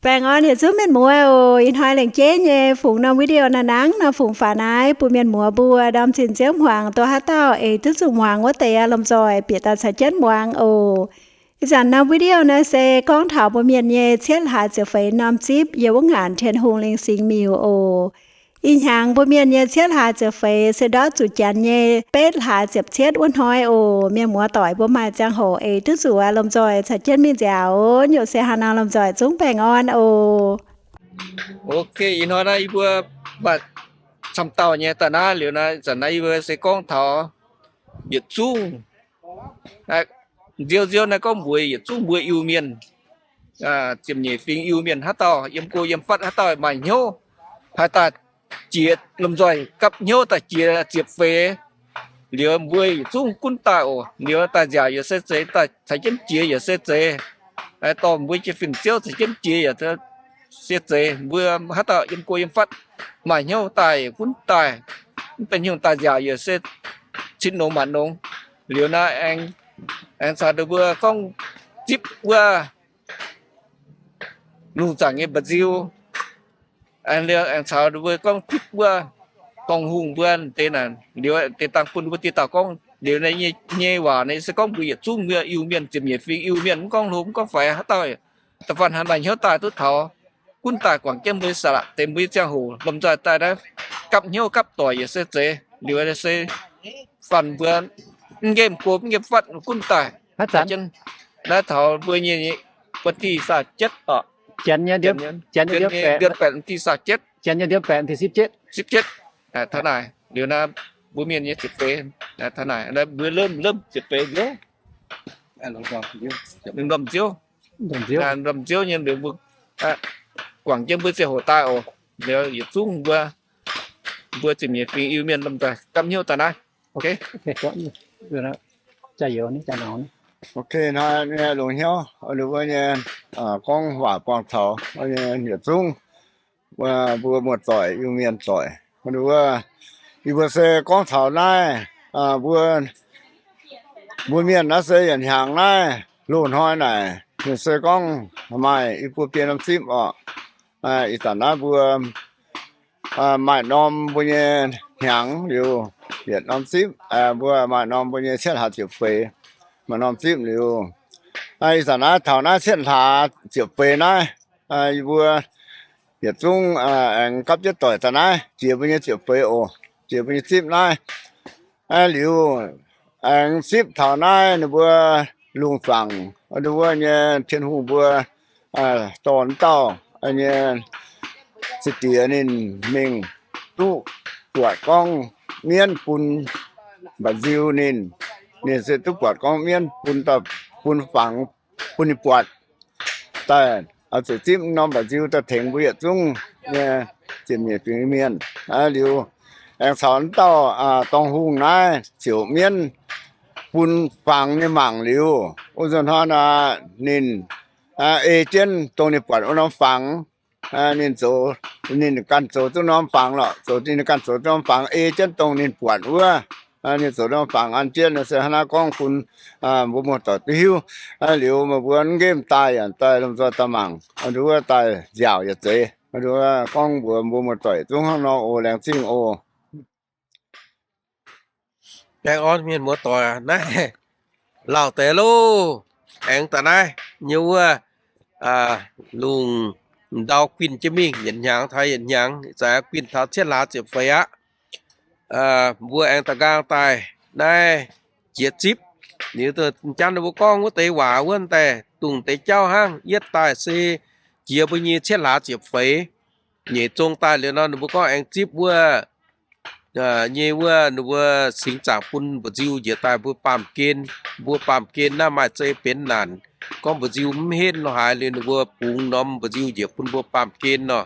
Baengh orn yietc zungv mienh muoz oc. Ih hnoi lengc jeiv nyei fungx norm video naaiv nangv nor fungx faaux naaiv bun mienh muoz mbuo ndorm zinh nziouv hmuangx duqv haaix dauh eix duqv zuqc hmuangx wuov deix aqv, lomh nzoih bieqc daaih caux jienv muangx oc. Ih zanc norm video naaiv se gorngv taux mbuo mienh nyei cietv hlaax ziepc feix norm zipv yiem wuov ngaanc Tin-Hungh lingh singx miuc oc. Ih hnyangx mbuo mienh nyei cietv hlaax ziepc feix se ndortv zuqc janx nyei betv hlaax ziepc cietv wuov hnoi oc. Mienh muoz doic mbuo maaih ziangh hoc eix duqv zuqc aqv, lomh nzoih caux jienv mingh nziaauc oc. Nyungc se haaix nor lomh nzoih zungv baengh orn oc. Ok, ih hnoi naaiv yie mbuo maaih camv dauh nyei daaih naaiv liuz naaiv, ih zanc naaiv yie mbuo se gorngv taux yietc zungv nziouv nziouv naaiv gorngv mbuox yietc zungv mbuo Iu-Mienh, ziepc nyeic fingx Iu-Mienh haaix dauh yiem go yiem fatv haaix dauh maaih hnyouv haih daaih jiex lomh nzoih gapv hnyouv daaih jiex ziepc feix. Liuz mbuo yietc zungv gunv daaih oc. Liuz daaih nziaauc yaac se zeiz, daaih caux jienv jiex yaac se zeiz. Dorh mbuo jiex fin-ziouv caux jienv jiex yaac se zeiz. Mbuo haaix dauh yiem go yiem fatv maaih hnyouv daaih gunv daaih, mv benx hnyouv daaih nziaauc yaac se cin longx maanc longx. Liuz naaiv aengx caux ninh mbuo gorngv zipv wuov lungh zaangc nyei mba'nziu. Aengx liuz aengx caux ninh mbuo gorngv zipv wuov dorngh hungh mbuo deix naaic, liuz deix dangh bun ninh mbuo dieh dauh gorngv liuz nyei waac naaiv se gorngv mbuo yietc zungv mbuo Iu-Mienh, ziepc nyeic fingx Iu-Mienh, mv gorngv hlo mv gorngv faix haaix dauh, da'faanh haaix maaih hnyouv daaih duqv taux, gunv daaih guangc jienv mbuo saqlaqc deix mbuo nyei ziangh hoc lomh nzoih daaih naaiv gapv hnyouv gapv doic yaac se zeiz. Liuz se faanh mbuo mv nqemh go mv nqemh fatv gunv daaih. Naaiv taux mbuo nyei วันที่ ซาวเจ็ด oc. เดือน เดือน เดือน แปด วันที่ ซาวเจ็ด สิบเจ็ด taux naaic liuz naaiv mbuo mienh nyei ziepc feix, taux naaic mbuo lemh lemh ziepc feix nziouv, lomh nziouv, lomh nziouv nyei liuz mbuo guangc jienv mbuo ziangh hoc daaih oc. Liuz yietc zungv mbuo, mbuo ziepc nyeic fingx Iu-Mienh lomh nzoih gapv hnyouv daaih naaiv. Ok, hnoi longx hnyouv ninh mbuo nyei gorngv waac buangh taux yietc zungv mbuo muoz-doic Iu-Mienh doic. Yie mbuo se gorngv taux naaiv, mbuo, mbuo mienh naaiv se yietc hnyangx naaiv loz-hnoi naaic, se gorngv maaih yie mbuo biei norm zipv oc. Ih zanc naaiv mbuo maaih norm mbuo nyei hnyangx liuz, yietc norm zipv, mbuo maaih norm mbuo nyei cietv hlaax ziepc feix, maaih norm zipv liuz, ih zanc naaiv taux naaiv cietv hlaax ziepc feix naaiv, yie mbuo yietc zungv aengx gapv jienv doic daaih naaiv jiex mbuo nyei ziepc feix oc, jiex mbuo nyei zipv naaiv. Liuz aengx zipv taux naaiv ninh mbuo lungh zaangc, ninh mbuo nyei Tin-Hungh mbuo dorh dauh nyei se diex ninh mingh duqv buatc gorngv mienv bun mba'nziu ninh. Ninh se duqv buatc gorngv mienv bun, bun fangx, bun ninh buatc daaih, oix zuqc zipv norm mba'nziu daaih tengx mbuo yietc zungv nyei ziepc nyeic fingx mienh. Liuz aengx caux dauh dorngh hungh naaiv ziouc mienv bun fangx nyei mangc liuz, wuov nzunc hnoi naaic ninh ei jienv dongh ninh buatc wuov norm fangx. Ninh zoux, ninh ganh zoux duqv norm fangx lorqc, zoux ninh ganh zoux norm fangx ei jienv dongh ninh buatc wuov. Ninh zoux norm fangx an jienv se hnangv naaiv gorngv bun mbuo muoz-doic duqv hiuv. Liuz meih mbuo nqemh daaih yaac daaih lomh nzoih daaih mangc, nduov daaih nziaauc yaac zeiz. Nduov gorngv mbuox mbuo muoz-doic zungv hnangv nor oc, laengz zingh oc. Baengh orn mienh muoz-doic, naaiv lauh deix loh, aengx daaih naaiv nyei wuov, lungh ndau guinh jienv mingh yietc hnyangx taux yietc hnyangx, ih zanc guinh taux cietv hlaax ziepc feix aqv. Mbuo aengx da'nqaang daaih naaiv jiex zipv. Liuz janx ninh mbuo gorngv wuov deix waac wuov daaih dongh deix jauv hnangv. Yietv daaih se jiex mbuo nyei cietv hlaax ziepc feix. Nyeic zong daaih liuz nor ninh mbuo gorngv aengx zipv wuov, nyei wuov ninh mbuo singx zaangc bun mba'nziu njiec daaih mbuo baamh gen. Mbuo baamh gen naaiv maaih zei benx naanc, gorngv mba'nziu mv henv lorz haaix liuz ninh mbuo bungx norm mba'nziu njiec bun mbuo baamh gen nor.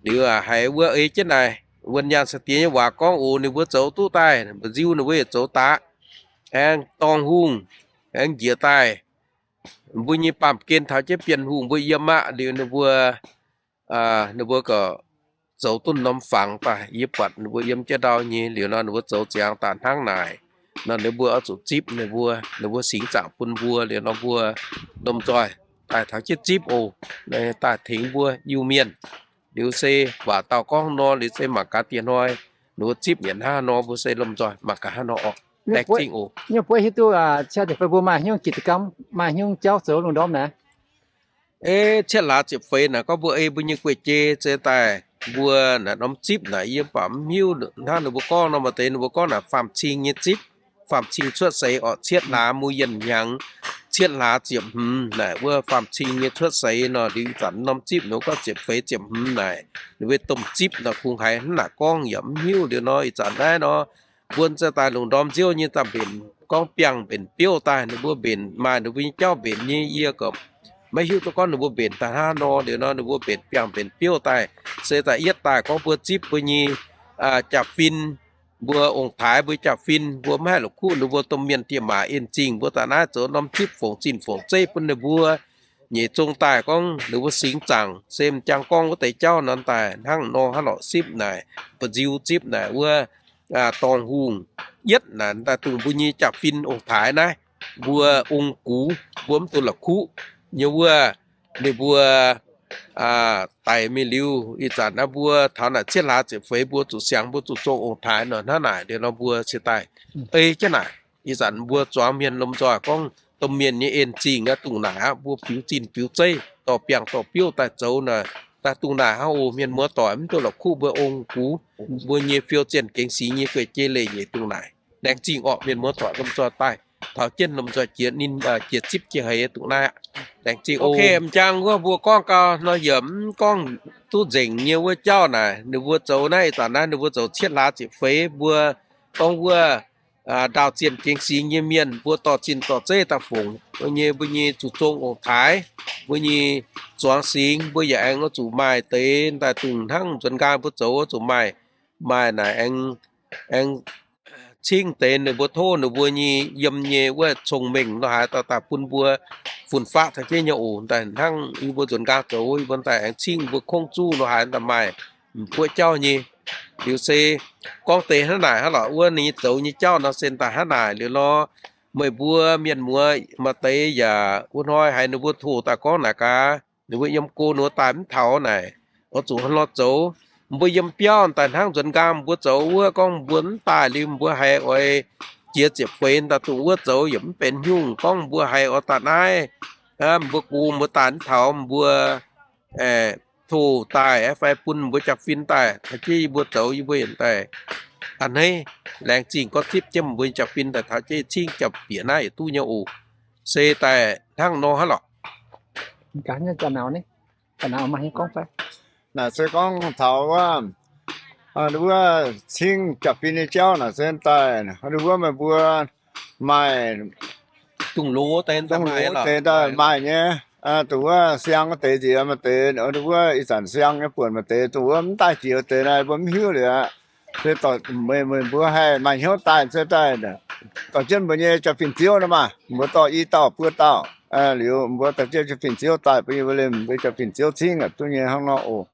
Liuz haiz wuov ei jienv naaic wuonh nyaanh sai-diex nyei waac gorngv oc, ninh mbuo zoux duqv daaih, mba'nziu ninh mbuo yietc zoux daaih. Aengx dorngh hungh, aengx njiec daaih mbuo nyei baamh gen taux jienv Bienh Hungh mbuo yiem aqv. Liuz ninh mbuo, ninh mbuo gorqv zoux duqv norm fangx daaih. Yie buatc ninh mbuo yiem jienv ndau nyei. Liuz nor ninh mbuo zoux ziangx daaih hnangv naaic nor, ninh mbuo oix zuqc zipv ninh mbuo, ninh mbuo singx zaangc bun mbuo. Liuz nor mbuo lomh nzoih daaih taux jienv zipv oc. Daaih tengx mbuo Iu-Mienh. Liuz se waac dauh gorngv nor, liuz se mangc gaax dieh hnoi ninh mbuo zipv yietc hnangv nor, mbuo se lomh nzoih mangc gaax hnangv nor orqc. Laengz zingh oc. Nyungc buov hiuv duqv cietv ziepc feix mbuo maaih hnyouv gitv gamv, maaih hnyouv jauv zoux lungh ndorm naaic. Ei, cietv hlaax ziepc feix naaic gorngv mbuo ei mbuo nyei guei-jei se daaih mbuo naaic norm zipv naaic yie mv baac mv hiuv hnangv ninh mbuo gorngv nor, maaih deix ninh mbuo gorngv naaic faam-cing nyei zipv, faam-cing cuotv seix orqc, cietv hlaax mu yienh hnyangx, cietv hlaax ziepc hmz naaic wuov faam-cing nyei cuotv seix nor. Liuz ih zanc norm zipv ninh mbuo gorngv ziepc feix ziepc hmz naaic, ninh mbuo domh zipv nor kungx haiz hnangv naaic gorngv yaac mv hiuv. Liuz nor ih zanc naaiv nor mbuo se daaih lungh ndorm nziouv nyei daaih mbenc, gorngv biangh mbenc biouv daaih, ninh mbuo mbenc maaih ninh mbuo nyei jauv mbenc nyei, yie gorngv maiv hiuv duqv gorngv ninh mbuo mbenc daaih hnangv nor. Liuz nor ninh mbuo mbenc biangh mbenc biouv daaih, se daaih yietv daaih gorngv mbuo zipv mbuo nyei jaa-fin, mbuo ong-taaix mbuo jaa-fin, mbuo maiv haih la'kuqv ninh mbuo domh mienh diex maac en zingh, mbuo daaih naaiv zoux norm zipv fongc zinh fongc zeiv bun ninh mbuo. Nyeic zong daaih gorngv ninh mbuo singx zaangc se m'jangc gorngv wuov deix jauv nor daaih hnangv nor hnangv lorqc. Zipv naaic, ba'nziu zipv naaic wuov dorngh hungh, yietv naaic daaih dongh mbuo nyei jaa-fin ong-taaix naaiv, mbuo ong-gux mbuo mv duqv la'kuqv nyei wuov, ninh mbuo daic mingh liuz ih zanc naaiv mbuo taux naaic cietv hlaax ziepc feix mbuo zuqc siangx mbuo zuqc zong ong-taaix nor hnangv naaic. Liuz nor mbuo se daaih ei jienv naaic, ih zanc mbuo zuangx mienh lomh nzoih gorngv domh mienh nyei en zingh aqv, dongh naaic aqv, mbuo biux zinh biux zeiv dorh biangh dorh biouv daaih zoux naaic, daaih dongh naaic hnangv oc. Mienh muoz doic, mv duqv la'kuqv mbuo ong-gux, mbuo nyei fiou zienh gengx singx nyei guei-jei leiz nyeic dongh naaic. Laengz zingh orqc, mienh muoz doic lomh nzoih daaih taux jienv lomh nzoih jiex ninh jiex zipv jiex heix dongh naaiv aqv. Laengz zingh oc. M'jangc wuov mbuo gorngv gau nor yaac mv gorngv duqv nzengc nyei wuov jauv naaic. Ninh mbuo zoux naaiv ih zanc naaiv ninh mbuo zoux cietv hlaax ziepc feix mbuo gorngv wuov ndaauh zienh gengx singx nyei mienh mbuo dorh zinh dorh zeiv daaih fongc nyei mbuo nyei zuqc zong ong-taaix, mbuo nyei zuangx singx, mbuo yaac aengx oix zuqc maaih deix daaih dongh hnangv nzuonx nqaang mbuo zoux oix zuqc maaih, maaih naaic aengx, aengx cingv deix ninh mbuo, tov ninh mbuo nyei yiem nyei wuov cong-mengh nor haaix dauh daaih bun mbuo fun-faqv taux jienv nyei oc. Daaih hnangv yie mbuo nzuonx nqaang zoux yie mbuo daaih aengx cingv mbuo kongv zuqv nor haaix daaih maaih m'buoqv jauv nyei. Liuz se gorngv deix hnangv naaic hnangv lorqc, wuov ninh zoux nyei jauv nor se daaih hnangv naaic. Liuz nor meih mbuo mienh muoz maaih deix yaac wuov hnoi haiz ninh mbuo toh daaih gorngv naaic gaax, ninh mbuo yiem go ninh mbuo daaih mv taux naaic, oix zuqc hnangv nor zoux. Mbuo yiem biauv daaih hnangv nzuonx nqaang mbuo zoux wuov gorngv mbuo mv daaih liuz mbuo haiz oix jiex ziepc feix daaih dongh wuov zoux yaac mv benx nyungc. Gorngv mbuo haiz oix daaih naaiv, mbuo go mbuo daaih mv taux mbuo toh daaih fai bun mbuo jaa-fin daaih taux jienv yie mbuo zoux yie mbuo yietc daaih a'hneiv. Laengz zingh gorngv zipv jienv mbuo jaa-fin daaih taux jienv cingv jaa-bieqc naaiv yietc duqv nyei oc. Se daaih hnangv nor hnangv lorqc. Naaic se gorngv taux wuov, wuov cingv jaa-fin nyei jauv naaic se daaih, wuov meih mbuo maaih dongh loz deix daaih maaih nyei, dongh wuov siang wuov deix nziex maaih deix, wuov ih zanc siang nyei buonc maaih deix, dongh wuov mv daaih jiex wuov deix naaiv mbuo mv hiuv liuz aqv. Se dorh meih, meih mbuo haih maaih hnyouv daaih se daaih dorh jienv mbuo nyei jaa-fin ziouv nor maah, mbuo dorh i dauh buo dauh, liuz mbuo dorh jienv jaa-fin ziouv daaih bun yie mbuo liemh mbuo jaa-fin ziouv cingv aqv duqv nyei hnangv nor oc.